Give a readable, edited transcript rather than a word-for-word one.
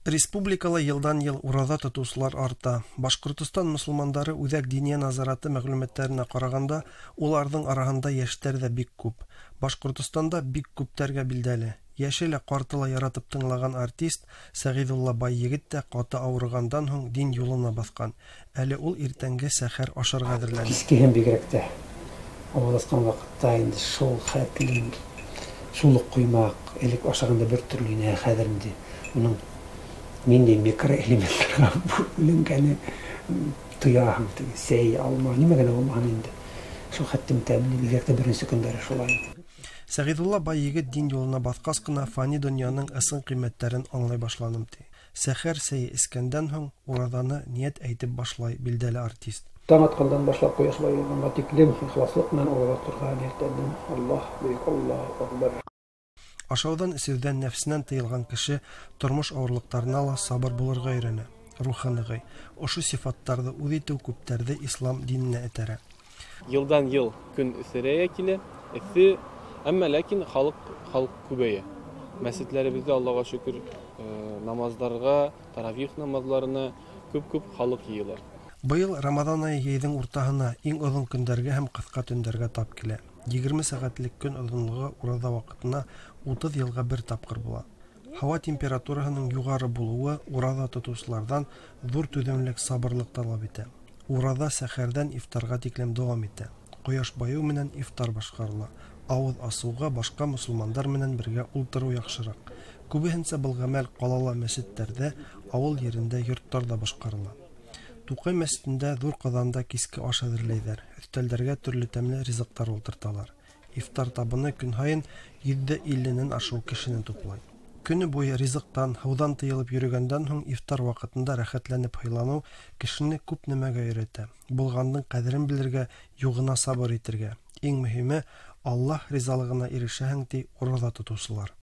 Республикала елдан-ел ураза тотучылар арта. Башкортостан мосылмандары Үзәк Диния назараты мәгълүматларына караганда, уларның араһында яшьтәр дә бик күп. Башкортостанда бик күптәргә билдәле. Яше лә, карты ла яратып тыңлаган артист Сәгыйдулла Байегет тә каты авырыгандан һуң дин юлына баскан. Әле ул иртәнге сәхәр ашарга әзерләнә. Кичкеһен бигрәк тә авыз ачкан вакытта инде шул хәтлем шул ук коймак, элек ашаганда бер төрле иде, ә хәзер инде моның нинди микроэлементларга бүленгәне тояһың. Теге сәй, алма, нимә генә булмаһын инде. Шул хәтлем тәмле, бигрәк тә беренче көндәре шулай иде. Сәгыйдулла бай егет дин юлына баскач кына фани дөньяның ысын кыйммәтләрен аңлый башланым, ди. Сәхәр сәе эскәндән һуң уразаны ният әйтеп башлай билдәле артист. Таң аткандан башлап кояш баеганга тиклем ихласлык белән ураза тотарга ниятләндем. Аллаһ, бөек Аллаһу әкбәр. Ашаудан-эчүдән нәфсеннән тыелган кеше тормыш авырлыктарына ла сабыр булырга өйрәнә, рухы ныгый. Ошо сифаттарды үз итү күптәрде ислам диненә этәрә. Елдан-ел көн эсерәя килә, эссе, әмма ләкин халык халык күбәя. Мәсҗедләребездә, Аллага шөкер, намазларга, таравих намазларына күп-күп халык йыела. Быел Рамазан ае җәйнең уртаһына, иң озын көндәргә һәм кыска төндәргә тап килә. 20 сәгатьлек көн озынлыгы ураза вакытына 30 елга бер тапкыр була. Һава температураһының югары булуы ураза тотучылардан зур түземлек, сабырлык таләп итә. Ураза сәхәрдән ифтарга тиклем дәвам итә. Кояш баю менән ифтар башкарыла. Авыз асуга башка мосылмандар менән бергә ултыру яхшырак. Күбеһенчә был гамәл калала мәчетләрдә, авыл ерендә йортларда башкарыла. Тукай мәчетендә зур казанда киске аш әзерләйҙәр, өҫтәлдәргә төрле тәмле ризыктар ултырталар. Ифтар табыны көн һайын 150-нән ашыу кешене туплай. Көне буе ризыктан, һыуҙан тыйылып йөрөгәндән һуң ифтар ваҡытында рәхәтләнеп һыйланыу кешене күп нәмәгә өйрәтә. Булғандың ҡәҙерен белергә, юғына сабыр итергә. Иң мөһиме, Аллаһ ризалығына ирешәһең, ти ураҙа тотоусылар.